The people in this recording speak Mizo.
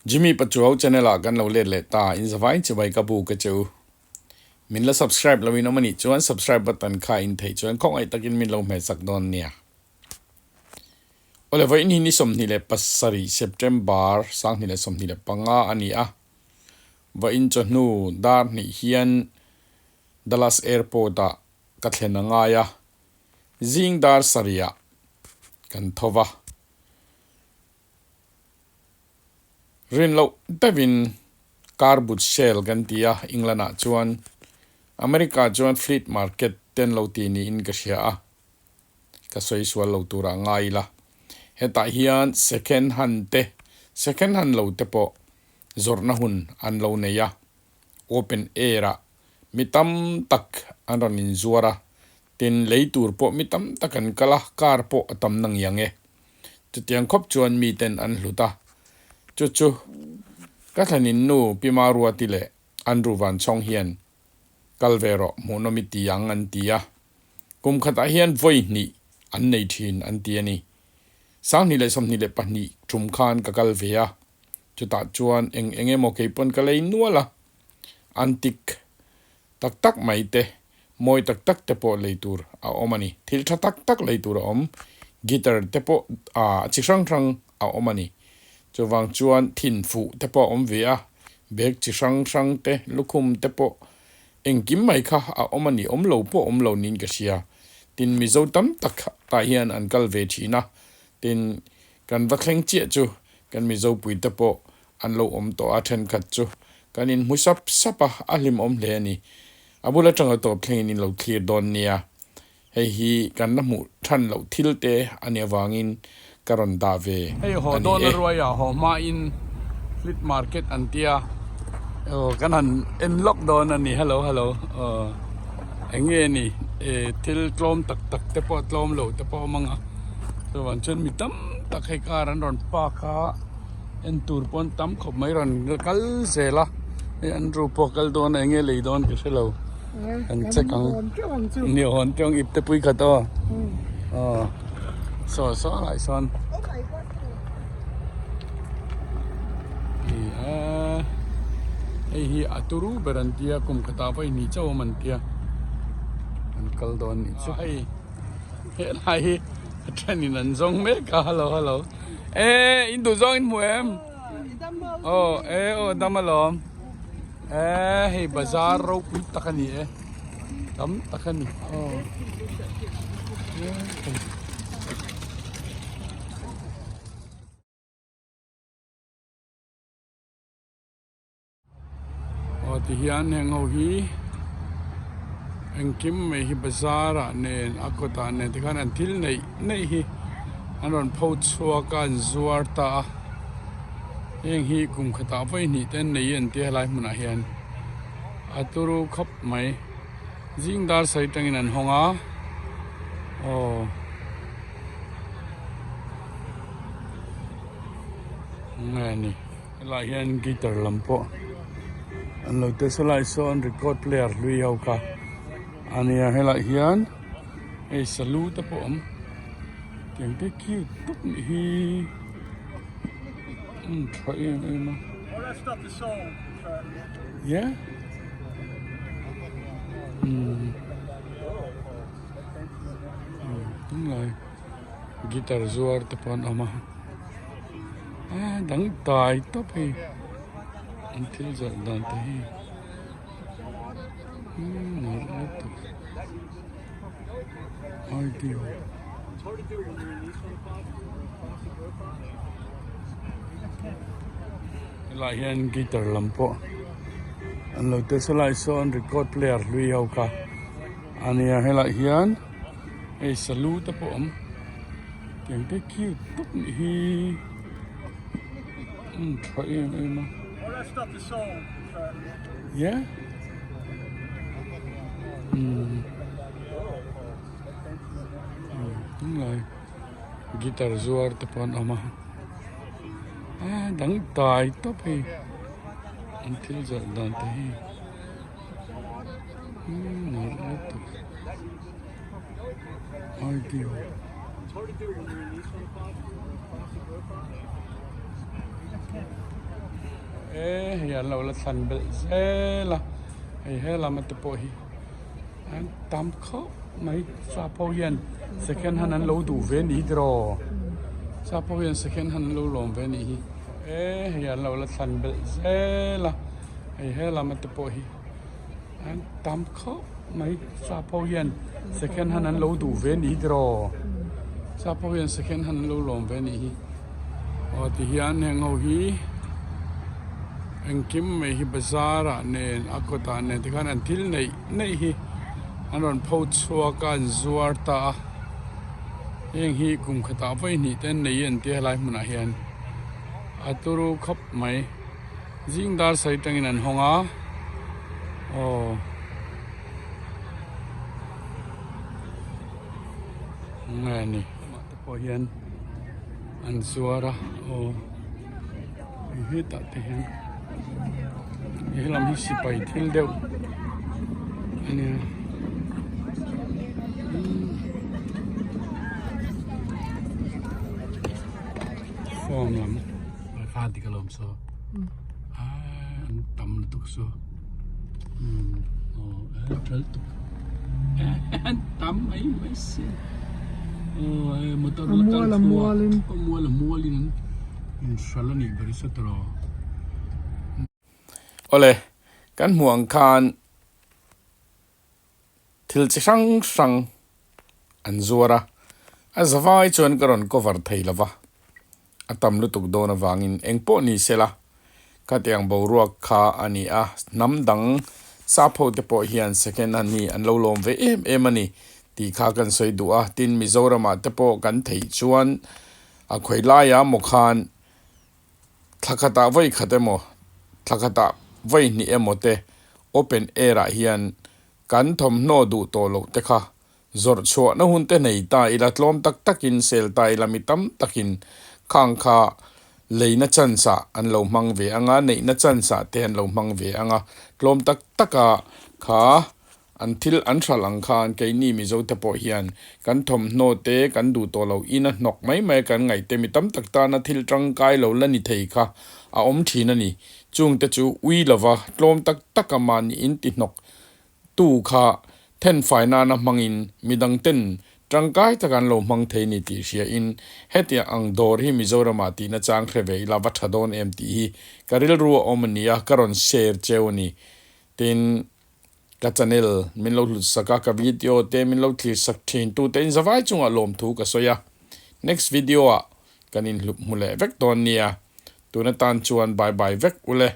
Jimmy Pachuau channel ah kan lo let leh ta, in zavai chibai ka bu ka che u. Min la subscribe lo in awm anih chuan subscribe button kha in theih chuan khawngaih takin min lo hmehsak dawn nia. Awle vawiin hi ni 27 September 2025 a ni a, vawiin chawhnu dar hnih hian Dallas Airport ah ka thlen a ngai a, zing dar sarih ah kan tho va. Rin loh deuhin car boot sale kan ti a, England ah chuan America chuan fleet market te an lo ti niin ka hria a, ka sawi sual lo turah ngai ila. Hetah hian second hand te, second hand lo te pawh zawrhna hun an lo nei a, open air ah mi tam tak an rawn inzuar a, tin lei tur pawh mi tam tak an kal a, car pawh a tam na ngiang e. Chutiang khawp chuan miten an hlut a, chu chu ka thlanin nu Pi Maruati leh Andrew Vanchhawng hian kal ve rawh hmuhnawm i ti ang an ti a, kum khatah hian vawi hnih an nei thin an ti a ni. 2022 tum khan ka kal ve a, chutah chuan eng eng emaw kei pawn ka lei nual a, antik tak tak mai te, mawi tak tak te pawh lei tur a awm a ni. Thil tha tak tak lei tur a awm, guitar te pawh a chi hrang hrang a awm a ni. Chuvang chuan thin fuh te pawh a awm ve a, bag chi hrang hrang te, lukhum te pawh engkim mai kha a awm a ni, awm lo pawh awm lo niin ka hria. Tin, Mizo tam tak tah hian an kal ve thin a, tin, kan va thleng chiah chu kan Mizo pui te pawh an lo awm tawh a, thenkhat chu kan inhmu sap sap a, a hlimawm hle a ni. A bul atanga tawp thlengin in lo thlir dawn nia. Hei hi kan la hmuh than loh thil te a nih avangin ka rawn dah ve Hei haw a ni dawn e. a ruai ah haw hmain fleet market an tia aw kan han en lawk dawn a ni hello hello aw eng nge ni eh thil tlawm tak tak te pawh tlawm loh te pawh a awm ang a chuvang chuan mi tam tak hei car an rawn park a. En tur pawn tam khawp mai rawn kal zel a hei an ru pawh kal dawn a enge lei dawn ka hrelo kan check ang ni hawn teuh ang ipte pui khat aw aw saw saw lai sawn hei hi a turu ber an tia kum khatah pawh hei ni chauh awm an tia an kal dawn nih chu hei helai hi a thenin an zawng mek a hello hello. E in duh zawng in hmu em? Aw e aw dam alawm. E hei bazar ropui tak a ni e. Tam tak a ni. Aw. Aw ti hian heng ho hi engkim mai hi bazar ah nen a kawt ah nen tikhan an thil neih neih hi an rawn pho chhuak a an zuar ta a heng hi kum khatah vawi hnih te an nei an tia helai hmunah hian a turu khawp mai zing dar sawi tangin an hawng a aw. Nge ni. Helai hian guitar lam pawh an lo test a lai sawn record player hlui ho kha a nia helai hian hei salu te pawh a awm tiang te cute tak nih hi an tha em em a yeah umm tunlai guitar zuar te pawh an awm a. A dang tai tawp hei an thil zawrh dan te hi umm lutuk ideal helai hian guitar lam pawh an lo test a lai sawn record player hlui ho kha a nia helai hian hei salu te pawh a awm. Tiang te cute tak nih hi an tha em em a yeah umm tunlai guitar zuar te pawh an awm a a dang tai tawp hei an thil zawrh dan te hi umm nalh lutuk. Ideal. E hei an lo la thlan belh zel a hei he lama te pawh hi an tam khawp mai sap ho hian second hand an lo duh ve ni hi tiraw sap ho hian second hand an lo lawm ve ni hi e hei an lo la thlan belh zel a hei he lama te pawh hi an tam khawp mai sap ho hian second hand an lo duh ve ni hi tiraw sap ho hian second hand an lo lawm ve ni hi aw ti hian heng ho hi engkim mai hi bazar ah nen a kawt ah nen tikhan an thil neih neih hi an rawn pho chhuak a an zuar ta a heng hi kum khatah vawi hnih te an nei an tia helai hmunah hian a turu khawp mai. Zing dar sawi tangin an hawng a, aw nge ni amah te pawh hian an zuar a aw hei hetah te hian he lam hi sipai thil deuh a nia. Form lam. Kha dik alawm saw an tam lutuk saw aw ṭal tuk an tam mai mai si aw hei motor la kal thlu a a mual a mualin an inhral a nih ber hi saw tawh Awle kan hmuh ang khan Thil chi hrang hrang an zuar a, a zavai chuan ka rawn cover thei lo va, a tam lutuk dawn avangin eng pawh ni se la, khatiang boruak kha a ni a, hnam dang sap ho te pawh hian second hand hi an lo lawm ve em em a ni tih kha kan sawi duh a, tin Mizoramah te pawh kan theih chuan a khawi laia maw khan Thla khatah vawi khat emaw, thla khatah vawi hnih emaw te open air ah hian kan thawmhnaw duh tawh loh te kha zawrh chhuahna hun te nei ta ila tlawm tak takin sel ta ila mi tam takin khang kha leina chance ah an lo hmang ve anga, neihna chance ah te an lo hmang ve anga tlawm tak taka kha An thil an hralh ang khan keini Mizo te pawh hian kan thawmhnaw te kan duh tawh lo in a hnawk mai mai a kan ngaih te mi tam tak tana thil tangkai lo la ni thei kha a awm thin a ni. Chung te chu ui lova tlawm tak tak a mahni in ti hnawk tu kha thenfai nana hmangin midang ten tangkai tak an lo hmang thei ni tih hria in hetiang ang dawr hi Mizoramah tihna chang hre ve ila va tha dawn em tih hi ka rilru a awm a nia ka rawn share cheu a ni. Tin. Ka channel min lo hlut sak a, ka video te min lo thlir sak thin tu te in zavai chungah lawmthu ka sawi a. Next video ah kan inhlup hmu leh vek dawn nia. Tun atan chuan bye bye vek ule.